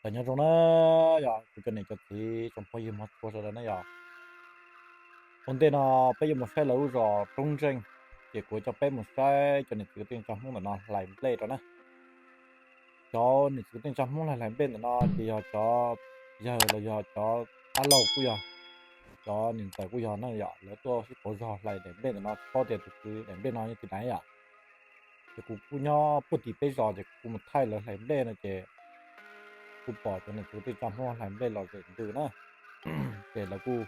Tau nyob zoo na yog kuv cov niam cov txiv tsoom phooj ywg mog txhua sawv daws na yog. Ua ntej no peb yuav mus saib lawv lub zos Roob Ntseej, ces kuv coj peb mus saib cov niam txiv kwv tij neej tsa Hmoob ntawm no hlais nplej rau na. Cov niam txiv kwv tij neej tsa Hmoob hlais nplej ntawm no ces yog cov yawg los yog cov dab laug kuj yog, cov niam ntxawm kuj yog na yom, lawv tuaj sib pauv zog hlais daim nplej ntawm no, tsis paub tias tus kwv daim nplej no yog tus nais yom. Ces kuv kuj nyob puag tim peb zos ces kuv mus thaij lawv hlais nplej no ces kuv pom cov niam txiv kwv tij neej tsa Hmoob hlais nplej los zem ntws na. Ces lawv kuj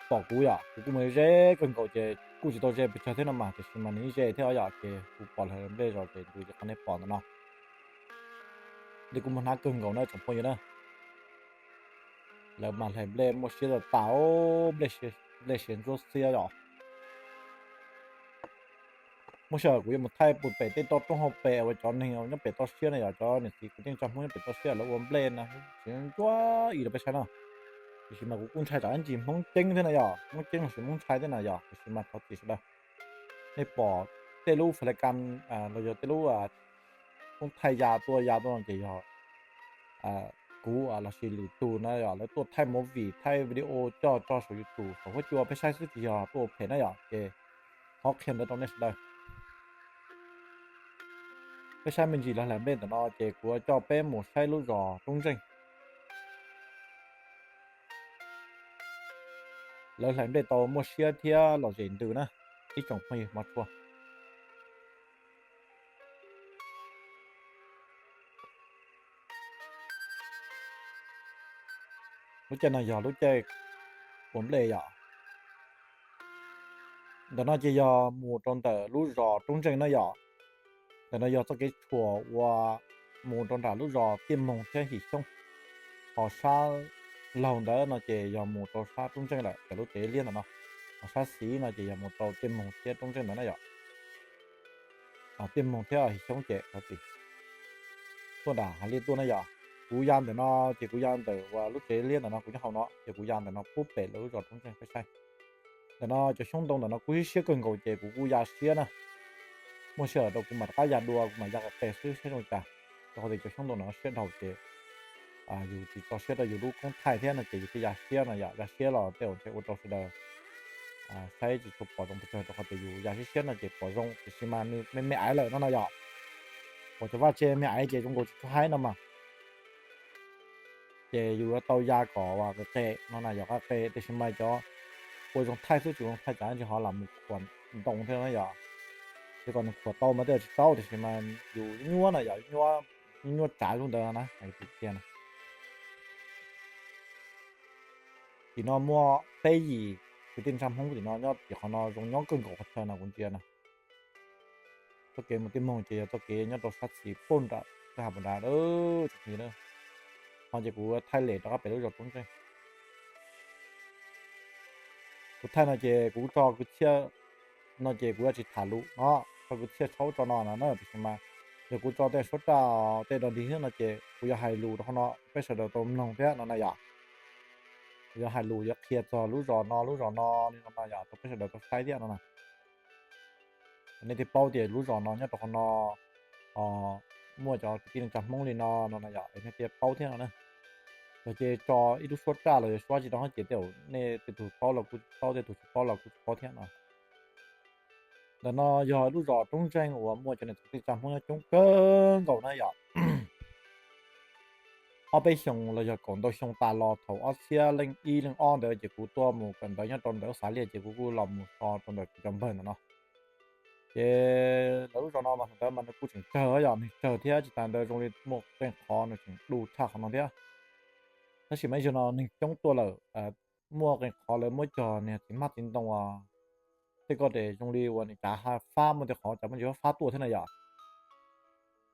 pom kuv yom, kuv kuj mus ze kawg nkaus ces kuj tsis tau ze pes tsawg thiab no mas, tiam sis mas nws ze thiab yom, ces kuv pom lawv hlais nplej los zem ntws ces qhov nej pom ntawm no. Li kuv mus hnab kawg nkaus na tsoom phooj ywg na. Lawv mas hlais nplej muaj siab tas tas, nplej siav ntsuab xiab yom. Muaj sij hawm kuv yuav mus thaij puag pem tej toj roob hauv pes uas cov neeg nyob pem toj siab na yom, cov niam txiv kwv tij neej tsa Hmoob nyob pem toj siab lawv ua nplej na, siav ntsuab ib rau peb saib no. Tiam sis mas kuv kuj ntshai tsam ib ntsis Hmoob ceeb thiab na yom, Hmoob ceeb los sis Hmoob ntshai thiab na yom, tiam sis mas thov txim sawv daws. Nej pom tej lub fais lais kas los yog tej lub koob thaij ya tuaj ya tuaj no ces yog kuv los sis lwm tus na yom, lawv tuaj thaij movie thaij video coj tso saum YouTube saum huab cua peb saib xwb, tsis yog tuaj ua phem na yom, ces thov qhia ntawd rau nej sawv daws. Peb saib me ntsis lawv hlais nplej ntawm no ces kuv coj peb mus saib lub zos Roob Ntseej. Lawv hlais nplej tau muaj siab thiab los zem ntws na, ib tsoom phooj ywg mog txhua. Lub caij no yog lub caij ua nplej yom. Ntawm no ces yog mus rau ntawm lub zos Roob Ntseej na yom. Ntawm no yog txoj kev tshuam uas mus rau nram lub zos Tiaj Moog thiab Him Xyoob. Ho sab laug ntawd no ces yog mus rau sab Roob Ntseej lawm, ntawm lub tsev liab ntawm no. Ho sab xis no ces yog mus rau Tiaj Moog thiab Roob Ntseej ntawd na yom. Tiaj Moog thiab Him Xyoob ces tuaj nram hav liaj tuaj na yom. Kuv ya ntawm no ces kuv ya ntawm uas lub tsev liab ntawm no, kuv nyob hauv no ces kuv ya ntawm no pub pem lawv lub zos Roob Ntseej peb saib. Ntawm no cov xyoob ntoo ntawm no kuj siab siab kawg nkaus ces kuv kuj ya siab na. Muaj sij hawm rau kuv mam rov qab ya dua, kuv mam ya qis qis xwb saib zoo cas. Rau qhov tias cov xyoob ntoo no siab dhau ces yus tsis tso siab rau yus lub koob thaij thiab no ces yus thiaj ya siab no yom. Ya siab los tej zaum ntshe ua rau sawv daws saib tsis tshua pom zoo pes tsawg, rau qhov tias yus ya siab siab no ces pom zoo, tiam sis mas nws me me aiv lawm no na yom. Pom cov vaj tse me aiv ces zoo nkaus tsis tshua haib no mas. Ces yus yuav tau ya kom qis qis no na yom, qis qis, tiam sis mas cov ua zoo thaij xwb, tsis zoo thaij cas ntsis ho lam mus khuam ntoo thiab na yom. Ces kom nws khuam tau mas tej zaum tsis tau, tiam sis mas yus nyuaj na yom, nyuaj tsav zoo ntawd na hais tiag tiag na. Tim no muaj peb yim kwv tij neej tsa Hmoob tim no nyob tim qhov no zoo nyob kawg nkaus qhov chaw no kuv ntsia na. Txoj kev mus Tiaj Moog ces yog txoj kev nyob rau sab xis pem nram kwj ha puag nrad, tsoom phooj ywg na. Ho ces kuv thaij lem rov qab pem lub zos Roob Ntseej. Kuv thaij no ces kuv tso kwv txhiaj no ces kuv yuav tsis tham lus no, tso kwv txhiaj tshab tso no no na, tiam sis mas yog kuv tso tej suab raj tej dog dig no ces kuv yuav hais lus rau qhov no peb sawv daws tau mloog thiab no na yom. Kuv yuav hais lus yuav qhia txog lub zos no lub zos no li no no yom rau peb sawv daws tau saib thiab no na. Nej thiaj paub tias lub zos no nyob rau qhov no muaj cov kwv tij neej tsa Hmoob li no no na yom, nej thiaj paub thiab no na. Yog ces tso ib lub suab raj los yog suab tsis tau ces tej zaum nej tej tug paub los kuj paub, tej tug tsis paub los kuj tsis paub thiab no. Ntawm no yog lub zos Roob Ntseej uas muaj cov niam txiv kwv tij neej tsa Hmoob nyob coob kawg nkaus na yom. Ob peb xyoos los yog kaum ntau xyoo tas los thaum ob txhiab leej ib leej ob ntawd ces kuv tuaj mus kawm ntawv nyob rau ntawm lub xav liaj ces kuv kuj los mus so rau ntawm kuv cov npawg ntawm no. Ces lawv lub zos no mas thaum ntawd mas nws kuj tseem tsawg yom, neeg tsawg thiab tsis tas ntawd zoo li muaj qee qhov nws tseem du tshaj qhov no thiab. Tab sis mas ib zaug no neeg coob tuaj lawm, muaj qee qhov lawv muab cog niag txiv hmab txiv ntoo, tej ko ces zoo li uas nws cav fab, muaj tej qhov cas muaj ntsis fab tuaj thiab na yom.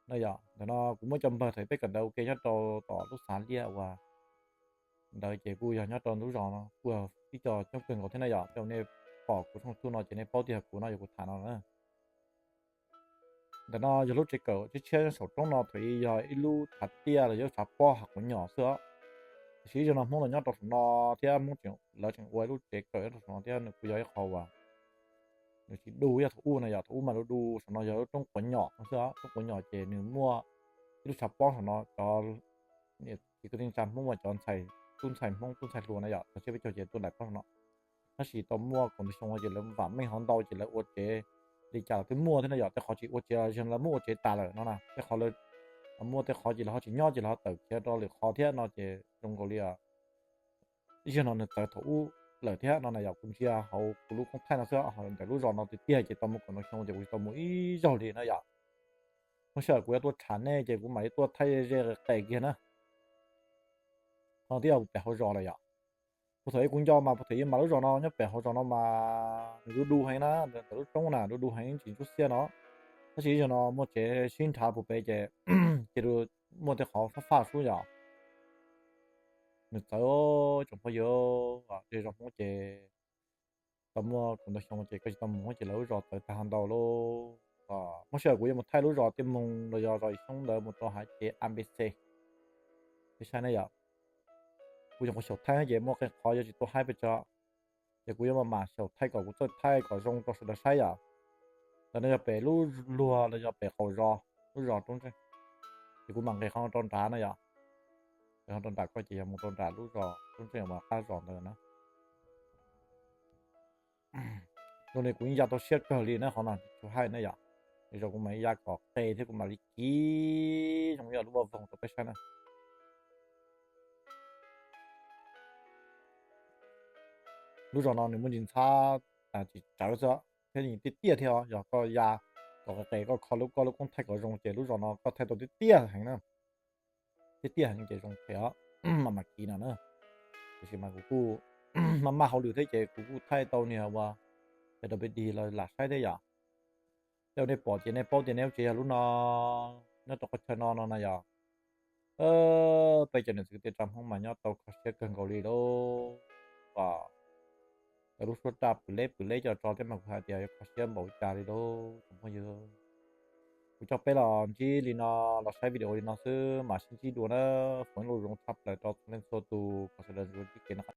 No yom, ntawm no kuv muab cov npawg thaum peb kawm ntawv ua ke nyob rau tom lub xav liaj uas ntawd ces kuj yog nyob rau lub zos no kuj yog ib co coob kawg nkaus thiab na yom. Tej nej pom kuv tshooj YouTube no ces nej paub tias yog kuv no yog kuv tham no na. Ntawm no yog lub tsev kawm tshiab tshiab saum roob no, thaum ub yog ib lub tshav tiaj los yog lub tshav pob hav quav nyom xwb os. Tiam sis ib zaug no Hmoob los nyob rau saum no thiab Hmoob tseem, lawv tseem ua ib lub tsev kawm nyob rau saum no thiab nws kuj yog ib qho uas nws tsis du ib yam thaum ub na yom. Thaum ub mas du du, saum no yog lub roob quav nyom no xwb os. Roob quav nyom ces nws muaj ib lub tshav pob saum no, cov kwv tij neej tsa Hmoob uas cov ntxhais, tub ntxhais Hmoob tub ntxhais hluas na yom, txog tsiab peb caug ces tuaj nraim pog no. Tab sis tau muaj kaum ntawv xyoo ces lawv vam meej hauv ntau ces lawv ua tsev li cas los twb muaj thiab na yom. Tej qhov tsis ua tsev los lawv muab ua tsev tas lawm no na, tej qhov lawv muaj, tej qhov ces lawv ho tsis nyob ces lawv ho tawm khiav rau lwm qhov thiab no ces zoo nkaus li zaj no nws txawv thaum ub lawm thiab no na yom. Kuv ntsia hauv kuv lub koob thaij no xwb, ntawm lub zos no tiag tiag ces tau muaj kaum ntawv xyoo ces kuv tsis tau mus ib zaug li na yom. Muaj sij hawm kuv yuav tuaj tsham nej ces kuv mam li tuaj thaij ze qes kiag na. Qhov no twb yog pem hauv zos lawm yom. Puag thaum ub kuv nco mas puag thaum ub mas lub zos no nyob pem hauv zos no mas nws du du heev na, ntawm lub roob na du du heev tsis ntsuab xiab no. Tab sis zaum no muaj tsev sib nrhav puag pem ces cia li muaj tej qhov fab fab sub yom. Nws txawv tsoom phooj ywg, zej zos Hmoob ces tau muaj kaum ntawv xyoo ces koj tsis tau mus ces lawv lub zos txawv tag ntau lawm. Muaj sij hawm kuv yuav mus thaij lub zos Tiaj Moog los yog zos Xyoob ntawd mus rau hauv cev A B C peb saib ne yom. Kuv nyuam qhuav xyaum thaij ces muaj qee qhov yuav tsis tau haib pes tsawg, ces kuv yuav mam mam xyaum thaij kom kuv txawj thaij kom zoo rau sawv daws saib yom. Ntawm no yog pem lub luag los yog pem qaum zos, lub zos Roob Ntseej. Ces kuv mam nqes qhov rau nrad na yom. Nqes qhov rau nram ko ces yog mus rau nram lub zos Roob Ntseej uas qab zos ntawd na. Zoo li kuv yeej ya tau siab kawg li na qhov no tsis tshua haib na yom. Ces kuv mam li ya kom qes thiab kuv mam li kiv zoo yam lub vaj voog rau peb saib na. Lub zos no nws muaj ntsis ntxhab, tsis tsawv xwb thiab nws tiaj tiaj thiab os. Yog koj ya kom qes qes koj kho lub, koj lub koob thaij kom zoo ces lub zos no koj thaij tau tiaj tiaj heev na. Tiaj tiaj heev ces zoo phem os, mam mam kiv no na. Tiam sis mas kuv kuj maj maj hauj lwm thiab ces kuv kuj thaij tau niag uas pem rau pem dig los lam saib thiab yom. Tej uas nej pom ces nej paub tias nej lub tsev yog lub no, nyob rau qhov chaw no no na yom. Peb cov niam txiv kwv tij neej tsa Hmoob mas nyob tau kho siab kawg nkaus li lauj. Lawv lub suab raj pwm leb pwm leb coj tso thiab mas kuv hais tias yuav kho siab npaum li cas li lauj tsoom phooj ywg. Kuv coj peb los ntsib li no, los saib video li no xwb mam sib ntsib dua na. Foom ib lo zoo tshaj plaws rau txhua leej txhua tus kom sawv daws ntsib kev noj